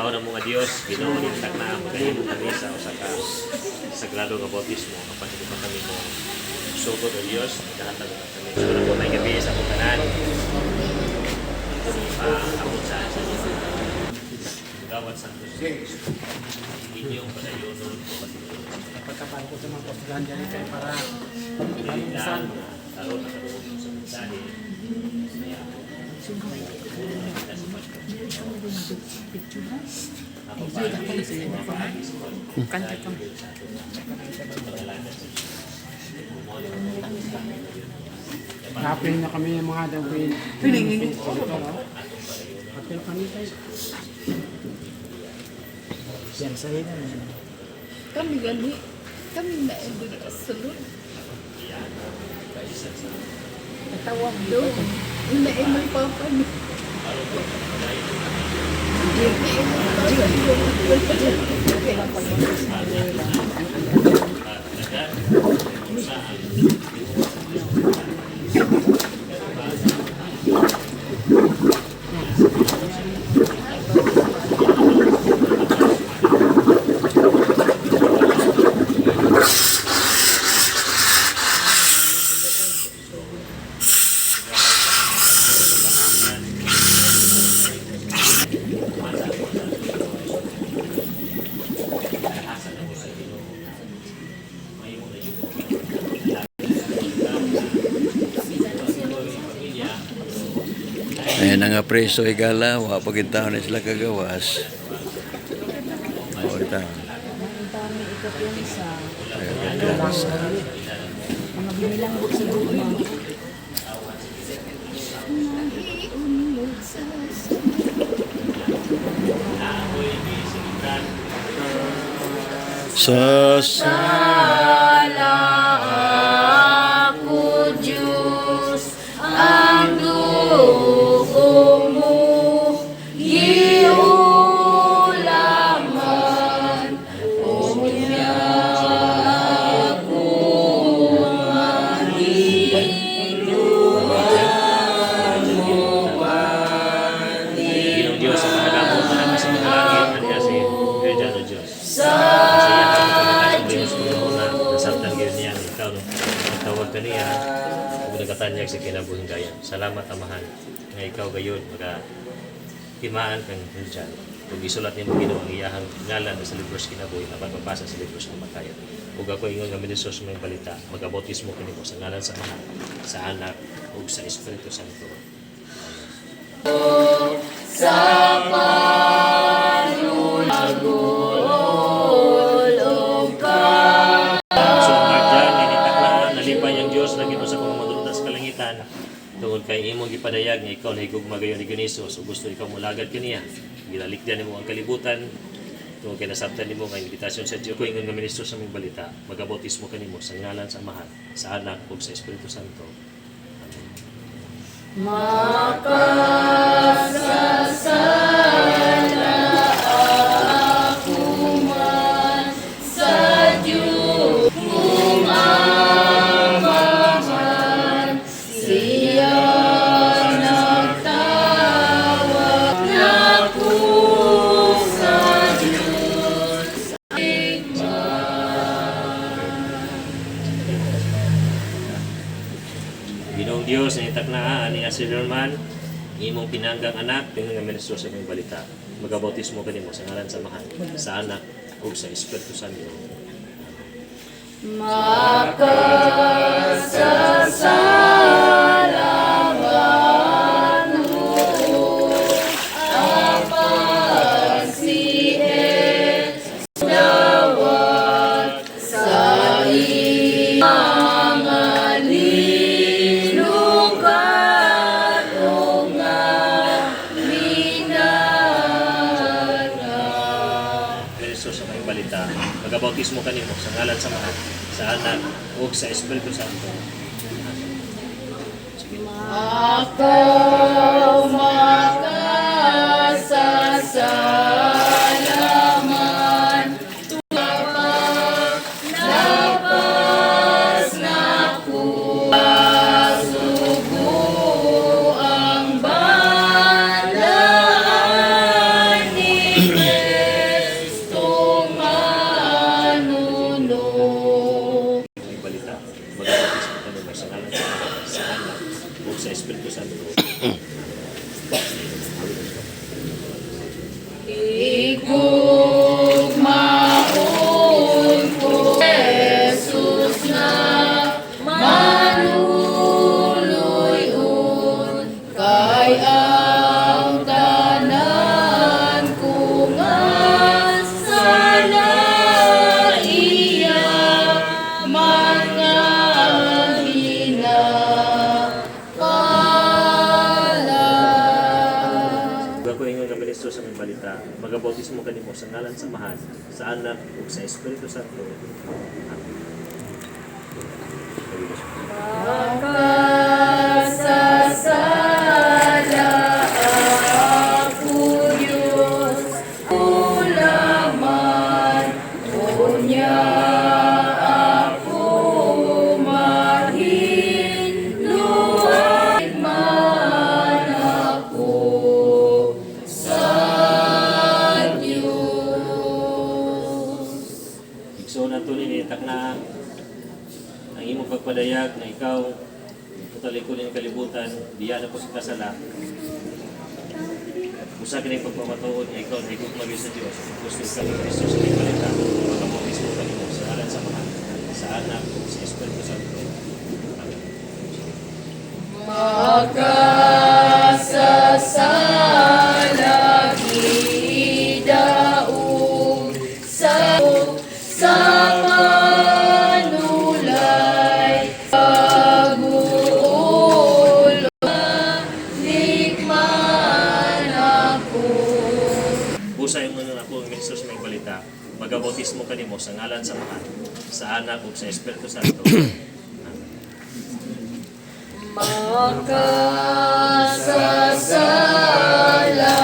Ikaw na mga Dios, Ginoo, nitak na magahimo kami sa usa ka sagrado nga bautismo apan hindi pa kami mo sugod o Dios, nagahatag na kami. So po may gabi sa akong tanan. Ito ni paabot sa inyo. Gawat sa Diyos. Inyong padayonon o patinunon. Pagkapalo ko sa mga postulan dyan kay para Dili lang karon nakadungog sa mensahe. Kaya kita sa ako pa paagi sa Kanta ka. pangalanan sa Diyos. Kapil na kami ng mga dawin. Kapil kami tayo. Yan, sa'yo na. Kami gani. Kami na doon sa sulod. Natawag Do. Una imong papa ni. Una imong papa. Ayan ang nga preso higala, wa pa gid taon na sila kagawas. Oo, taon. Dami ikapiyansa. Ay, kapiyansa. Mga binilanggo sa gugma. Nahiunod sa Sa Sala ako, Diyos, ang dugo mo, giulaman, o niya ako Ginoong Diyos, ang mahalaga mo na sa mga langit, at kasi Herjano Diyos. Sa iya ka pagkatag Diyos ko na nasabtan gayon niya, ikaw no, nagtawag ka niya, ug nagkatanyag sa kinabuhing gaya. Salamat, Amahan, nga ikaw gayon, maka timaan kang Herjano. Ug isulat nimo, Ginoo, ang iyahang ngalan sa libros kinabuhi apan mabasa sa libros kamatayon. Ug ako ingon nga ministro sa mga balita, magabautismo kanimo sa ngalan sa Amahan, sa Anak ug sa Espiritu Santo. Sa panulagol o ka So Arjan, ninitaklaan, nalipay ang Diyos, lagi mo sa mga madulutan sa kalangitan. Tungod kay imong gipadayag nga ikaw nahigugma gayon ni Genisos, ug gusto ikaw molagad kaniya. Gilalikdan nimo ang kalibutan. Tungod kay nasabtan nimo ang imbitasyon sa Diyos. Ko ingon nga ministro sa aming balita, magabautismo kanimo sa ngalan sa Amahan, sa Anak ug sa Espiritu Santo. Amen. Makasasala ako man sa Diyos kung amahan siya nagtawag na ko sa Diyos. Ginoong Dios, nitaknaa ani nga si Norman, imong pinanggang anak, ingon nga ministro sa aming balita. Magabautismo kanimo sa ngalan sa Amahan, sa Anak ug sa Espiritu Santo. Makasasala man apan si Jesus dawat sa iyang lugar o nga minana. Ministro sa aming balita, magabautismo kanimo sa ngalan sa Amahan, sa Anak ug sa Espiritu Santo. Amen. Sige. Ako makasasalaman lapas na sugo ang balaan ni Magabautismo kanimo sa ngalan sa Amahan, sa Anak ug sa Espiritu Santo. Amen. Makasasala ako, Diyos, ulaman, unya ako mahinluan man ako sa Diyos. Igsoon nato ni takna ang imong pagpadayag na ikaw utalikod ng kalibutan, diya na po sa kasala. Usa kini pagpamatuod nga ikaw nahigugma gyud sa Dios. Gusto ka ni Kristo sa balita, magabautismo kanimo sa ngalan sa Amahan, sa Anak ug sa Espiritu Santo. Amen. Makasasala gidaog sa panulay paguol nikman ako. Busa yung mga ako ang Kristo sa may balita, magabautismo kanimo sa ngalan sa Amahan, sa Anak ug sa Espiritu Santo. Amen. Makasasala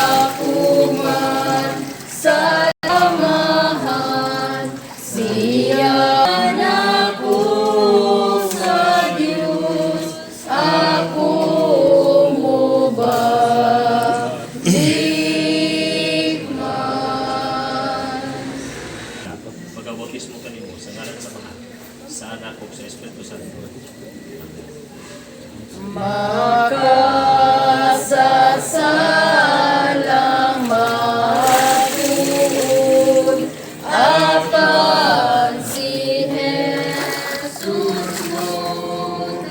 ako man sa Amahan, siya na ko sa Diyos, ako mo ba man? Magabautismo kanimo sa ngalan sa Amahan, sa Anak ug sa Espiritu Santo. Amen. Makasasalang matuod, apan si Jesus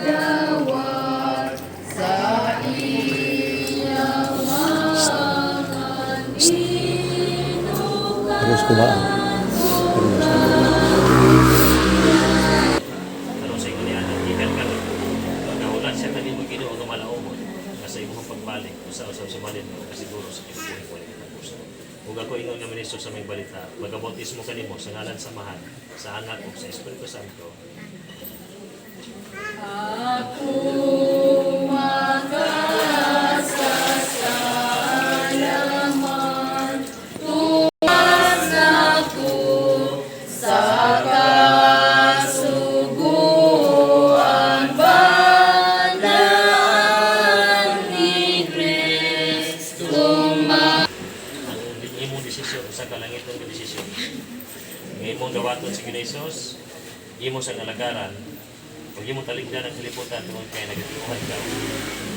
dawat sa iyang mga Terus kumain. Terus. Aron sa ingon niya, gikan karon pagkahulat siya kanimo Ginoo nga malaumon nga sa imong pagbalik usa usab sa malin mo kasiguro sa kinabuhi ko katapusan. Ug ako ingon nga ministro sa may balita, magabautismo kanimo sa ngalan sa Amahan, sa Anak ug sa Espiritu Santo. Ako makasasalaman, tuwas ako sa kasuguan banaan ni Kristo. Ang imong desisyon usa ka langit ng desisyon. Nga imong dawaton sa Ginoo Hesus, imo sa alagaran, ug imong taligdan ang kalibutan tungod kay nagatiuhan ka.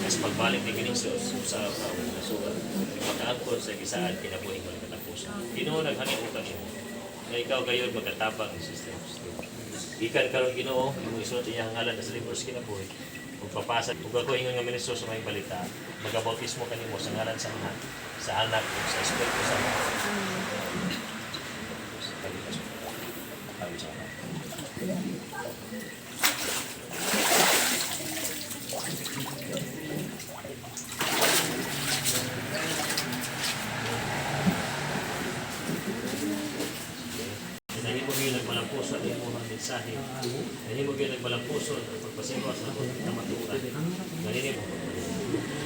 Kas pagbalik ni Ginoo Hesus usa ka nasugat, makaangkon sa gisaad kinabuhi mo katapusan. Ginoo naghangin ko kanimo nga ikaw gayud magatabang ni Sister Christine. Gikan karon Ginoo, imong isulat iyang ngalan sa libro sa kinabuhi ug papasa ug ako ingon nga ministro sa may balita, magabautismo kanimo sa ngalan sa Amahan, sa Anak ug sa Espiritu Santo. Nahimo gyud nagmalampuson ang imong mensahe. Nahimo gyud nagmalampuson ang pagpasiro sa akong kamatuoran. Ganini mo.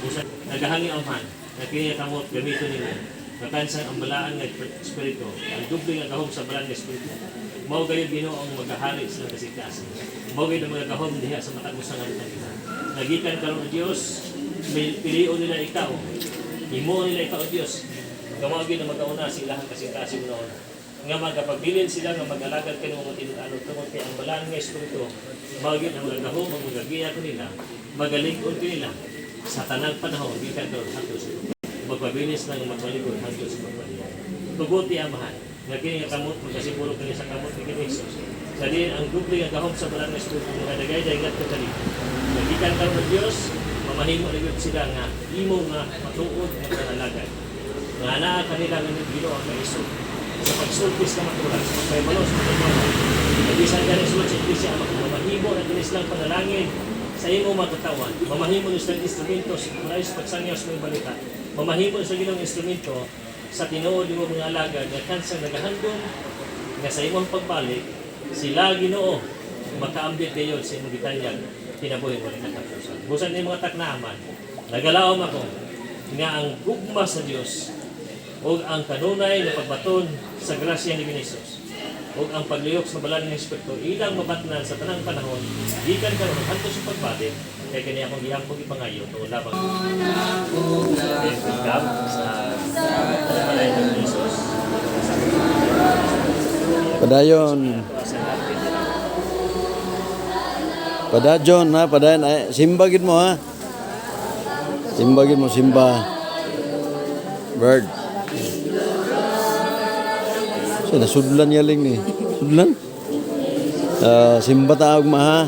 Usa nagahangi ang man, nga kini nga kamot gamito nimo. Makansang ang balaan nga espiritu, ang doble nga gahom sa balaan nga espiritu. Mao gayud Ginoo ang magahari sa kasing-kasing. Mao gayud ang mga gahom diha sa matag usa nga nila. Nagikan karon ang Dios, pilion nila ikaw. Himuon nila ikaw, o Dios. Nga mao gyud ang magauna sa ilahang kasing-kasing noon nga magapagbilin sila nga mag-alagad kanimo mga tinud-ano tungod kay ang balaan nga espiritu mao gyud ang magagahom ang magagiya kanila magalig-on kanila sa tanang panahon gikan karon hangtod sa magpabilis lang ang magmalikod hangtod sa pagpaliwan. Tuguti amahan nga kini nga kamot magkasiguro kini sa kamot ni Kini Jesus. Sa diin ang doble nga gahom sa balaan nga espiritu mga dagay ngadto kani. Nagikan karon ng Dios mamahimo na gyud sila nga imo nga matuod nga panalagad. Nga naa kanila nga Ginoo ang kaisog sa pagsulti sa kamatuoran, sa pagpahibalo sa kamatuoran. Nabisan ka rin sulod sa iglesia, mamahimo na kini silang panalangin sa imong mga katawan. Mamahimo ni silang instrumento sa maray sa pagsangyaw sa mga balita. Mamahimo sa ginong instrumento Sa tinuod mo mga alagad nga kansang nagahandom nga sa imong pagbalik sila, Ginoo, makaambit gayon sa imong gitanyag kinabuhi mo katapusan. Busan ni mga taknaaman, nagalaom ako nga ang gugma sa Dios ug ang kanunay nga pagbaton sa grasya ni Hesus ug ang paglihok sa balaan ng Espiritu ilang mabatnan sa tanang panahon gikan karon hangtod sa pagbalik, kay kani akong giampo, gipangayo tungod lamang sa balay ng Jesus. Padayon. Padayon ha, padayon. Ay, simba gid mo ha. Simba gid mo, simba. Bird. So, nasudlan niya ling ni. Sudlan? Ah, simba taog ma ha.